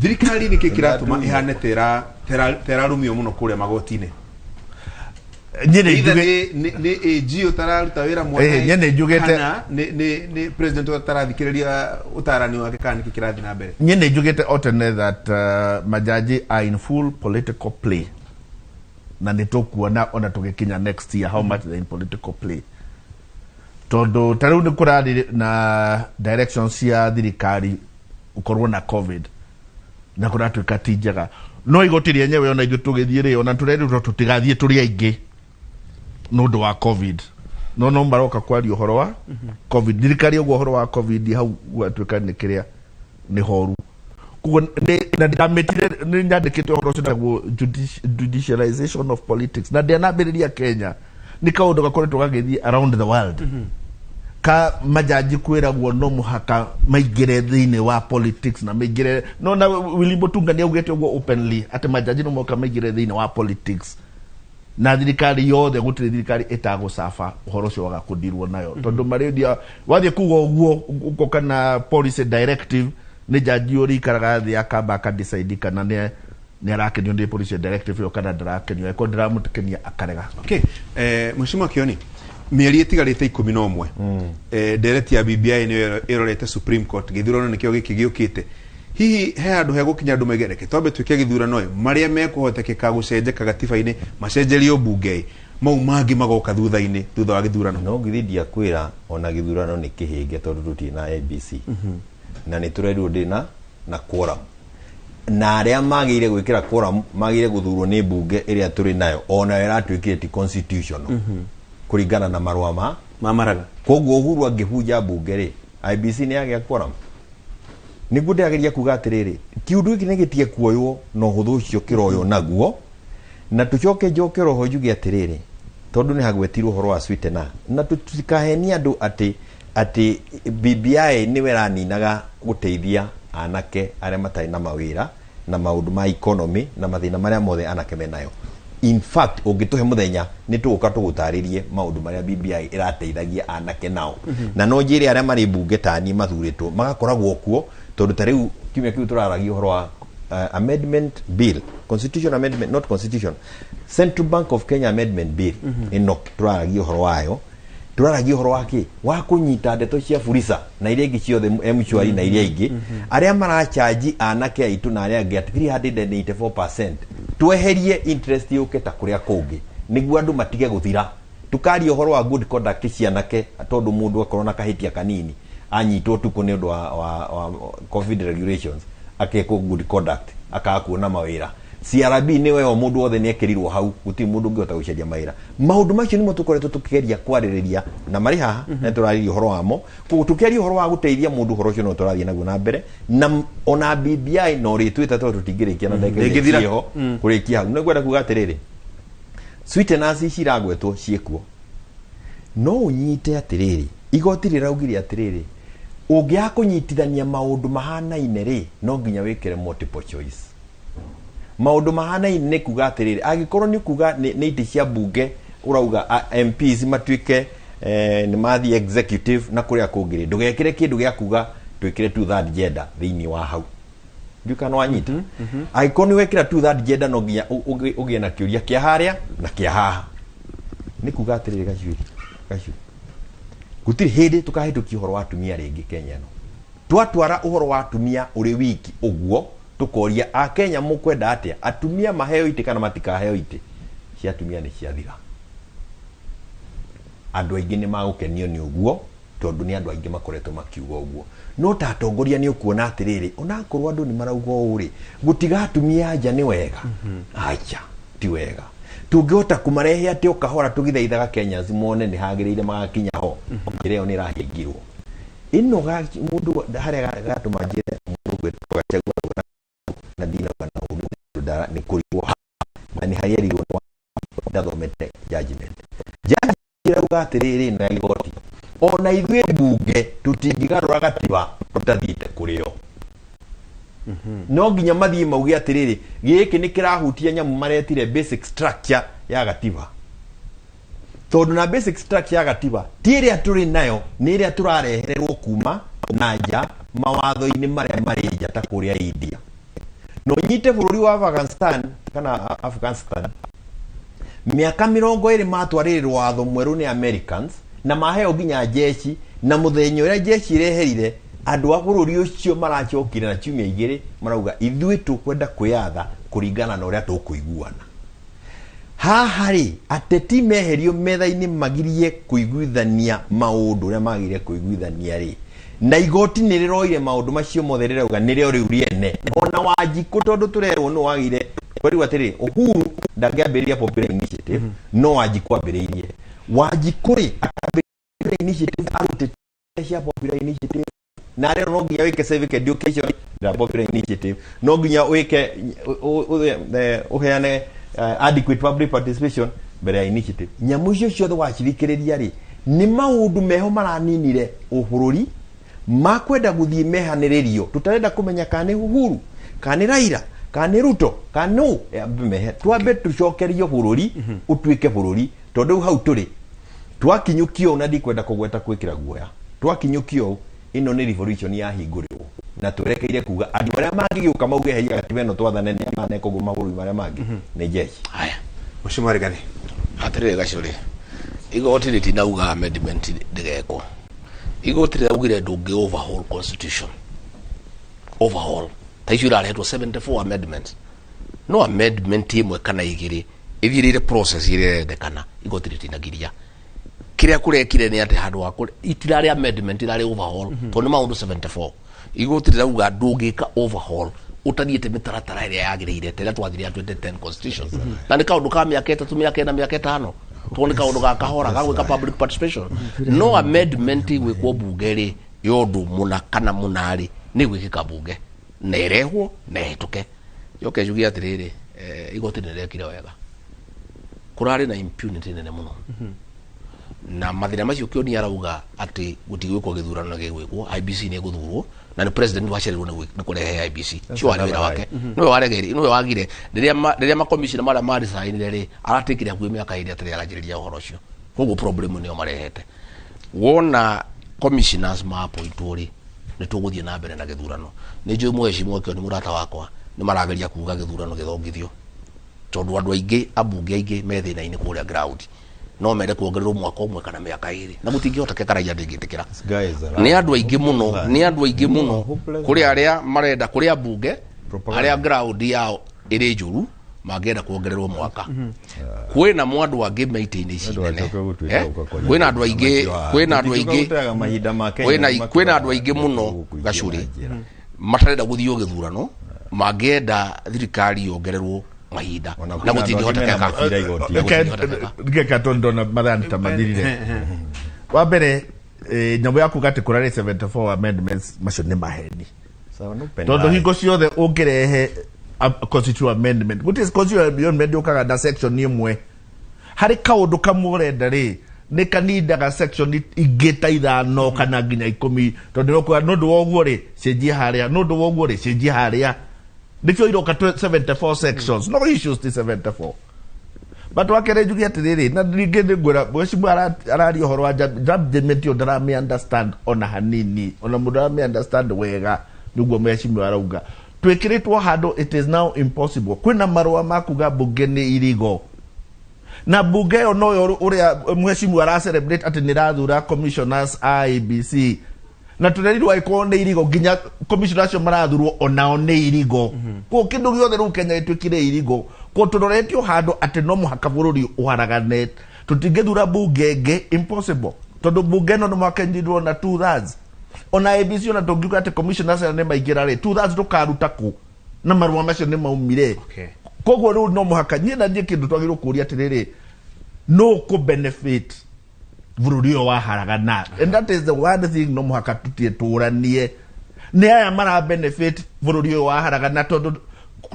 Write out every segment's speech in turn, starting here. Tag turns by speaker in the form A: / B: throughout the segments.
A: Thirikari nĩkĩ kĩratũma ĩhane tera terarumio mũno kũrĩa magoti-inĩ?
B: Niĩ nĩ
A: Either
B: njuge
A: nĩ AG ũtararuta wĩra mwega,
B: Niĩ nĩ njugĩte
A: kana nĩ president ũtarathikĩrĩria ũtarani wake, kana nĩkĩ kĩrathiĩ na mbere?
B: Niĩ nĩ njugĩte o tene that majaji are in full political play, na nĩ tũkuona ona tũgĩkinya next year how much they're in political play, tondũ ta rĩu nĩ kũrarĩ na directions cia thirikari ũkorwo na COVID na kũratuĩka ti njega, no igoti rĩenyewe ona ithuĩ tũgĩthiĩ rĩ, ona tũrerirwo tũtigathiĩ tũrĩ aingĩ nĩ ũndũ wa COVID, no maroka kwaria ũhoro wa COVID, thirikari ũguo ũhoro wa COVID hau gwatuĩka nĩ kĩrĩa nĩ horu. Koguo na ndamĩtire nĩ nyandĩkĩte ũhoro ũcio naguo judicialization of politics, na ndĩanambĩrĩria Kenya, nĩ kaũndũ gakoretwo gagĩthiĩ around the world ka majaji kwĩragwo no mũhaka maingĩre thĩinĩ wa politics na maingĩre no na Willy Mutunga nĩ augĩte ũguo openly atĩ majaji no mũhaka maingĩre thĩinĩ wa politics, na thirikari yothe gũtirĩ thirikari ĩtagũcaba ũhoro ũcio waga kũndirwo nayo, tondũ marĩndia wathiĩ kuga ũguo ũkoka na policy directive, nĩ jaji ũrĩikaraga thĩ akamba akadecide kana nĩ arakenio nĩ policy directive ĩyo kana ndarakenio. Angĩkorwo ndĩramũkenia, akarega.
A: Okay, Mheshimiwa Kioni, mĩeri ĩtigarĩte 11, ndereti ya BBI nĩyo ĩrorete Supreme Court, gĩthurano nĩkĩo gĩkĩ gĩũkĩte. Hihi he handũ hegũkinya andũ maige reke twambe twĩke gĩthurano ĩ, marĩa mekũhotekeka gũcenjeka gatiba-inĩ macenjerio mbunge ĩ, mau mangĩ magoka thutha-inĩ, thutha wa gĩthurano?
C: No ngithi ndiakwĩra ona gĩthurano nĩ kĩhĩnge, tondũ tũtirĩ na IEBC na nĩ tũrerirwo ndĩ na quorum, na arĩa magĩire gwĩkĩra quorum magĩire gũthurwo nĩ mbunge ĩrĩa tũrĩ nayo, onayo ĩratuĩkire ti constitutional kũringana na marũa ma
A: ma Maraga.
C: Koguo Uhuru angĩbunja mbunge rĩ, IEBC nĩ yagĩa quorum? Nĩguo ndĩrageria kuga atĩrĩrĩ, kĩũndũ gĩkĩ nĩ gĩtige kuoywo na ũhũthũ ũcio kĩroywo naguo. Na tũcoke njoke roho njuge atĩrĩrĩ, tondũ nĩ hagwetirwo ũhoro wa sweetener, na tũtikahenie andũ atĩ BBI nĩwe ĩraninaga gũteithia anake arĩa matarĩ na mawĩra na maũndũ ma economy na mathĩna marĩa mothe anake menayo. In fact, ũngĩtũhe mũthenya nĩ tũgũka tũgũtarĩrie maũndũ marĩa BBI ĩrateithagia anake nao. Na no njĩre arĩa marĩ mbunge tani mathurĩtwo magakoragwo kuo, tondũ ta rĩu kiumia kĩu tũraragia ũhoro wa amendment bill, constitution amendment, not constitution, Central Bank of Kenya Amendment Bill ĩno tũraragia ũhoro wayo, tũraragia ũhoro wa kĩ wa kũnyita ndeto cia Fuliza na iria ingĩ ciothe, M-Shwari na iria ingĩ, arĩa marachanji anake aitũ na arĩa angĩ at 384%. Tweherie interest yũke ta kũrĩa kũngĩ nĩguo andũ matige gũthira. Tukaria ũhoro wa good conduct cia anake, tondũ mũndũ akorwo na kahĩtia kanini anyitwo tukũ nĩ ũndũ wa COVID regulations, akekwo good conduct, akaga kuona mawĩra. CRB nĩ o mũndũ wothe nĩ ekĩrirwo hau, gũtirĩ mũndũ ũngĩhota gũcaria mawĩra. Maũndũ macio nĩmo tũkoretwo tũkĩgeria kwarĩrĩria na marĩ haha na tũrarĩria ũhoro wamo. Koguo tũkĩaria ũhoro wa gũteithia mũndũ, ũhoro ũcio no tũrathiĩ naguo na mbere na ona BBI no rĩtwĩte, tondũ tũtingĩrĩkia na ndagĩka iria
A: Ndĩngĩthira.
C: ciĩho kũrĩkia hau. Nĩ ngwenda kuga atĩrĩrĩ, sweeteners ici iragwetwo ciĩkuo, no ũnyite atĩrĩrĩ, igoti rĩraugire atĩrĩrĩ, ũngĩaga kũnyitithania maũndũ mahanaine rĩ, no nginya wĩkĩre multiple choice. Maũndũ mahanaine nĩ kuga atĩrĩrĩ, angĩkorwo nĩ kuga nĩ itĩ cia mbunge ũrauga MPs matuĩke nĩ mathiĩ executive na kũrĩa kũngĩ rĩ, ndũgekĩre kĩndũ gĩa kuga twĩkĩre two third gender thĩinĩ wa hau. Ndiũ kana wanyita. Angĩkorwo nĩ wekĩra two third gender, no nginya ũgĩe na kĩũria kĩa harĩa na kĩa haha. Nĩ kuga atĩrĩrĩ, gacuĩ gacuĩ, gũtirĩ hĩndĩ tũkahĩtũkia ũhoro wa atumia rĩngĩ Kenya ĩno. Twatwara ũhoro wa atumia ũrĩ wiki ũguo, tũkoria Akenya, mũkwenda atĩa, atumia maheo itĩ kana matikaheo itĩ? Cia atumia nĩ ciathira. Andũ aingĩ nĩ magũkenio nĩ ũguo, tondũ nĩ andũ aingĩ makoretwo makiuga ũguo. No ta atongoria nĩ ũkuona atĩrĩrĩ, onakorwo andũ nĩ marauga ũũ rĩ, gũtiga atumia anja nĩ wega? Acha, ti wega. Tũngĩhota kũmarehe atĩ o kahora tũgĩthaithaga Kenyans mone nĩ hagĩrĩire magakinya ho. Njĩra ĩyo nĩ ĩrahingirwo ĩno mũndũ harĩa gatũma njĩre mũndũ gwĩtwo Gachagua na ndinauga na ũndũ nĩ kũrigwo na nĩ harĩa erirwo nĩ ndathomete judgment. Judge ĩrauga atĩrĩrĩ, na igoti ona ithuĩ mbunge tũtingĩgarũra gatiba tũtathiĩte kũrĩ o. No nginya mathiĩ mauge atĩrĩrĩ, gĩkĩ nĩ kĩrahutia nyamũ maretire basic structure ya gatiba, tondũ na basic structure ya gatiba ti ĩrĩa tũrĩ nayo, nĩ ĩrĩa tũrarehererwo kuma na nja mawatho-inĩ marĩa marĩ nja ta kũrĩa India. No nyite bũrũri wa Afghanistan kana Afghanistan mĩaka 20 matwarĩrĩrwo watho mwerũ nĩ Americans na maheo nginya jeshi, na mũthenya ũrĩa jeshi ireherire andũ a bũrũri ũcio maracokire na ciumia 2 marauga ithuĩ tũkwenda kwĩyatha kũringana na ũrĩa tũkũiguana. Haha rĩ, ateti meherio metha-inĩ magirie kũiguithania maũndũ ũrĩa magire kũiguithania rĩ, na igoti nĩ rĩroire maũndũ macio mothe rĩrauga nĩrĩo rĩu rĩene. Ona Wanjikũ tondũ tũrerwo nĩ wagire twerirwo atĩrĩ Uhuru ndangĩambĩrĩria popular initiative, no Wanjikũ ambĩrĩirie. Wanjikũ rĩ akambĩrĩria initiative arutĩte cia popular initiative, na rĩo no nginya wĩke civic education ya popular initiative, no nginya wĩke ũheane adequate public participation mbere ya initiative. Nyamũ icio ciothe wacithikĩrĩria rĩ, nĩ maũndũ meho maraninire ũbũrũri makwenda gũthiĩ mehanĩrĩrio, tũtarenda kũmenya kana nĩ Uhuru kana nĩ Raila kana nĩ Ruto kana nũ, mehe twambe tũcokerio bũrũri ũtuĩke bũrũri, tondũ rĩu hau tũrĩ twakinyũkio, na ndikwenda kũgweta kwĩkĩra guoya, twakinyũkio ĩno nĩ revolution yahingũrĩrwo na twerekeire kuga andũ arĩa mangĩgĩũka mauge heia gatiba ĩno twathane nĩ maneka ũguo mabũrũri marĩa mangĩ nĩ jeshi.
D: Haya.
A: Mheshimiwa Rigathi.
D: Atĩrĩrĩ Gacũrĩ, igoti rĩtinauga amendment ndĩgekwo. Igoti rĩraugire ndũngĩ overhaul constitution. Overhaul. Ta icio iraretwo 74 amendments. No amendment ĩmwe kana igĩrĩ ĩthiĩrĩire process ĩrĩa ĩrendekana, igoti rĩtinagiria. Kĩrĩa kũrekire nĩ atĩ handũ ha itirarĩ amendment, irarĩ overhaul, tondũ nĩ maũndũ 74. Igoti rĩrauga ndũngĩka overhaul ũtathiĩte mĩtaratara ĩrĩa yagĩrĩire ta ĩrĩa twathire ya 2010 constitution. Na nĩ kaũndũ ka mĩaka 3, mĩaka 4, mĩaka 5, tondũ nĩ kaũndũ ga kahora ga gwĩka public participation. No amendment ĩgwĩkwo bunge rĩ ya ũndũ mũna kana mũna rĩ, nĩ gwĩkĩka bunge na ĩrehwo na ĩhĩtũke. Njoke njuge atĩrĩrĩ, igoti nĩ rĩrekire wega. Kũrarĩ na impunity nene mũno. Na mathĩna macio Kĩoni arauga atĩ gũtigwĩkwo gĩthurano na gĩgwĩkwo, IBC nĩ ĩgũthurwo na nĩ president wacererwo nĩ kũrehe IBC. Ũcio warĩ wĩra wake. Nĩwe waregeri, nĩwe wagire rĩrĩa makomishona marĩa marisainire rĩ, aratikire hakuhĩ mĩaka 2 atarĩ aranjĩrĩria ũhoro ũcio. Koguo problem nĩyo marehete. Wona commissioners ma-appointwo rĩ, nĩ tũgũthiĩ na mbere na gĩthurano. Nĩ njũĩ mheshimiwa Kĩoni mũrata wakwa nĩ marageria kuga gĩthurano gĩthongithio, tondũ andũ aingĩ ambunge aingĩ me thĩna-inĩ kũrĩa ground, no mende kuongererwo mwaka ũmwe kana mĩaka 2, na gũtingĩhotekeka raia ndĩngĩtĩkĩra. Nĩ andũ aingĩ mũno, nĩ andũ aingĩ mũno kũrĩ arĩa marenda, kũrĩ ambunge arĩa ground yao ĩrĩ njũru mangĩenda kuongererwo mwaka. Kwĩna andũ angĩ me itĩ-inĩ ici nene, kwĩna andũ aingĩ, kwĩna andũ aingĩ, kwĩna andũ aingĩ mũno Gacũrĩ matarenda gũthiĩ gĩthurano, mangĩenda thirikari yongererwo mahinda na gũtingĩhotekeka.
B: Ngeka tondũ ndona mathaa nĩ ta mathirire. Wa mbere, nyamũ ya kuga atĩ kũrarĩ 74 amendments macio nĩ maheni, tondũ hingo ciothe ũngĩrehe constitutional amendment, gũtirĩ constitutional amendment yũkaga na section ĩmwe. Harĩ kaũndũ kamwe ũrenda rĩ, nĩ kanindaga section ingĩ ta 5 kana nginya 10, tondũ nĩ ũkuga nĩ ũndũ wa ũguo rĩ, cenjia harĩa, nĩ ũndũ wa ũguo rĩ, cenjia harĩa. Nĩkĩo iroka 74 sections, no issues ti 74. But wakere njuge atĩrĩrĩ, na ningĩ nĩ ngwĩra mheshimiwa araria ũhoro wa judgment ĩyo ndarame understand ona hanini, ona mũndũ arame understand wega nĩguo mheshimiwa arauga. Twĩkĩrĩtwo handũ it is now impossible. Kwĩna marũa ma kuga mbunge nĩ irigo, na mbunge ĩyo noyo ũrĩa mheshimiwa ara celebrate atĩ nĩ ĩrathura commissioners a IEBC, na tũrerirwo angĩkorwo nĩ irigo nginya commissioner acio marathurwo onao nĩ irigo. Koguo kĩndũ gĩothe rĩu Kenya gĩtuĩkire irigo. Koguo tũroretio handũ atĩ no mũhaka bũrũri ũharagane, tũtingĩthura mbunge ĩngĩ, impossible, tondũ mbunge ĩno nĩ mũhaka ĩnyitwo na 2/3. Ona IEBC ona tũngiuga atĩ commissioners aya nĩ maingĩra rĩ, 2/3 tũkaruta kũ? Na marũa macio nĩ maumire. Koguo rĩu no mũhaka niĩ na niĩ kĩndũ twagĩrĩirwo kũũria atĩrĩrĩ, no kũ benefit bũrũri ũyũ waharagana? And that is the one thing no mũhaka tũtie tũranie nĩ aya mara benefit bũrũri ũyũ waharagana, tondũ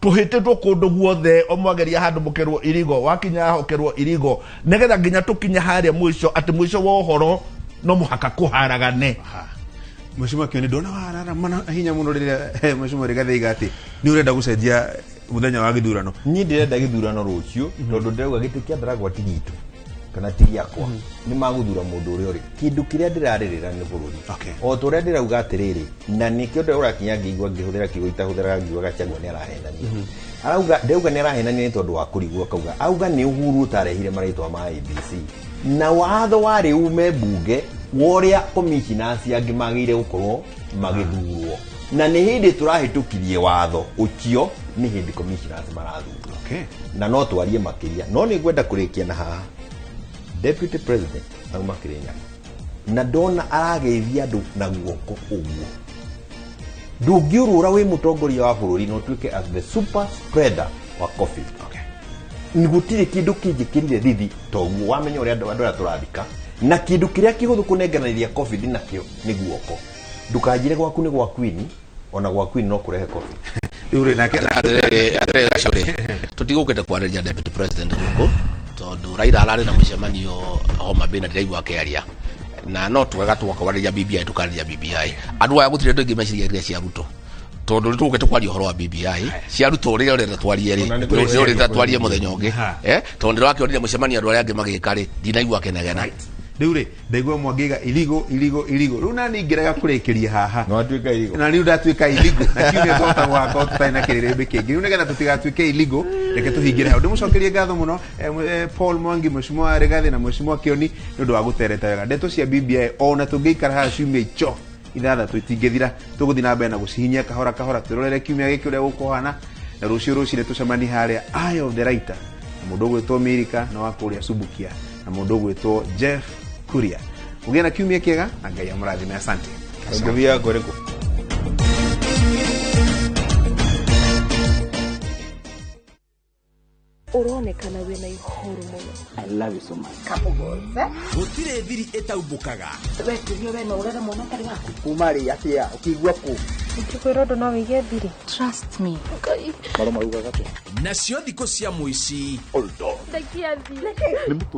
B: tũhĩtĩtwo kũndũ guothe, o mwageria handũ mũkerwo irigo, wakinya haha ũkerwo irigo, nĩgetha nginya tũkinye harĩa mũico atĩ mũico wa ũhoro no mũhaka kũharagane.
A: Mheshimiwa Kĩoni, ndona warara mana hinya mũno rĩrĩa Mheshimiwa Rigathi aiga atĩ nĩ ũrenda gũcenjia mũthenya wa gĩthurano.
C: Niĩ ndĩrenda gĩthurano rũciũ, tondũ ndĩrauga gĩtĩ kĩa Ndaragwa ti gitũ. Kana ti rĩakwa, nĩ magũthura mũndũ ũrĩa ũrĩ. Kĩndũ kĩrĩa ndĩrarĩrĩra nĩ bũrũri. O ta ũrĩa ndĩrauga atĩrĩrĩ, na nĩkĩo ũrakinya ngĩigua ngĩhũthĩra kiugo itahũthĩraga, ngiuga Gachagua nĩ arahenania. Arauga, ndĩrauga nĩ arahenania nĩ tondũ wa kũrigwo, akauga auga nĩ Uhuru ũtarehire marĩtwa ma IEBC na watho warĩ ume mbunge wa ũrĩa commissioners angĩ magĩrĩire gũkorwo magĩthurwo, na nĩ hĩndĩ tũrahĩtũkirie watho ũcio, nĩ hĩndĩ commissioners marathurwo. Na no twarie makĩria, no nĩ ngwenda kũrĩkia na haha. Deputy President auma Kĩrĩnyaga na ndona arageithia andũ na guoko ũguo. Ndũngĩũrũra wĩ mũtongoria wa bũrũri na ũtuĩke as the super spreader wa COVID. Gũtirĩ kĩndũ kĩnjĩkĩrire thithi toguo wamenya ũrĩa andũ arĩa tũrathika, na kĩndũ kĩrĩa kĩhũthũ kũnengeranĩria COVID nakĩo nĩ guoko. Ndũkanjĩre gwaku nĩ gwa Queen, ona gwa Queen no kũrehe COVID.
A: Rĩu rĩ nake
D: Atĩrĩrĩ Gacũrĩ, tũtigũkĩte kwarĩria deputy president gũkũ tondũ Raila ararĩ na mũcemanio Homa Bay na ndĩraigua akĩaria, na no twega twoka kwarĩria BBI, tũkarĩria BBI. Andũ aya gũtirĩ andũ aingĩ meciria cia Ruto tondũ nĩ tũgũkĩte kwaria ũhoro wa BBI. Cia Ruto rĩrĩa ũrenda twarie rĩ,
B: Ona nĩ kũrĩ
D: nĩ ũrenda twarie mũthenya ũngĩ. Tondũ ndĩrakĩonire mũcemanio andũ arĩa angĩ magĩka rĩ, ndinaigua akĩnegena.
A: Rĩu rĩ, ndaigua mwangĩiga irigo irigo irigo, rĩu nani ngĩrega kũrĩkĩria haha.
C: No atuĩka irigo.
A: Na rĩu ndatuĩka irigo na kiumia twahota gũgakorwo tũtarĩ na kĩrĩrĩmbĩ kĩngĩ. Rĩu nĩgetha tũtigatuĩke irigo, reke tũhingĩre hau. Ndĩmũcokerie ngatho mũno, Paul Mwangi, Mheshimiwa Rigathi na Mheshimiwa Kioni nĩ ũndũ wa gũtereta wega ndeto cia BBI. Ona tũngĩikara haha ciumia ico 6 itingĩthira, tũgũthiĩ na mbere na gũcihinyia kahora kahora. Twĩrorere kiumia gĩkĩ ũrĩa gũkũhana, na rũciũ rũcinĩ tũcemanie harĩa Eye of the Writer na mũndũ ũgwĩtwo Mirika na wa kũrĩa Subukia na mũndũ ũgwĩtwo Jeff Kuria. Ũgĩe na kiumia kĩega na Ngai amũrathime. Asante.
C: Ngũthiaga kũrĩkũ?
E: Ũronekana wĩna ihoru mũno.
F: I love you so much.
G: Couple goals, eh?
H: Gũtirĩ thiri ĩtaumbũkaga.
G: We turio we no ũrere mwana ũtarĩ waku.
F: Kuma rĩ atia ũkĩigua kũ?
E: Ingĩkwĩra ũndũ no wĩige thiri. Trust me.
F: Maro marugaga atĩa?
H: Nacio thikũ cia mũici
E: Ndekia thiri.
F: Nĩ mũtũrĩre.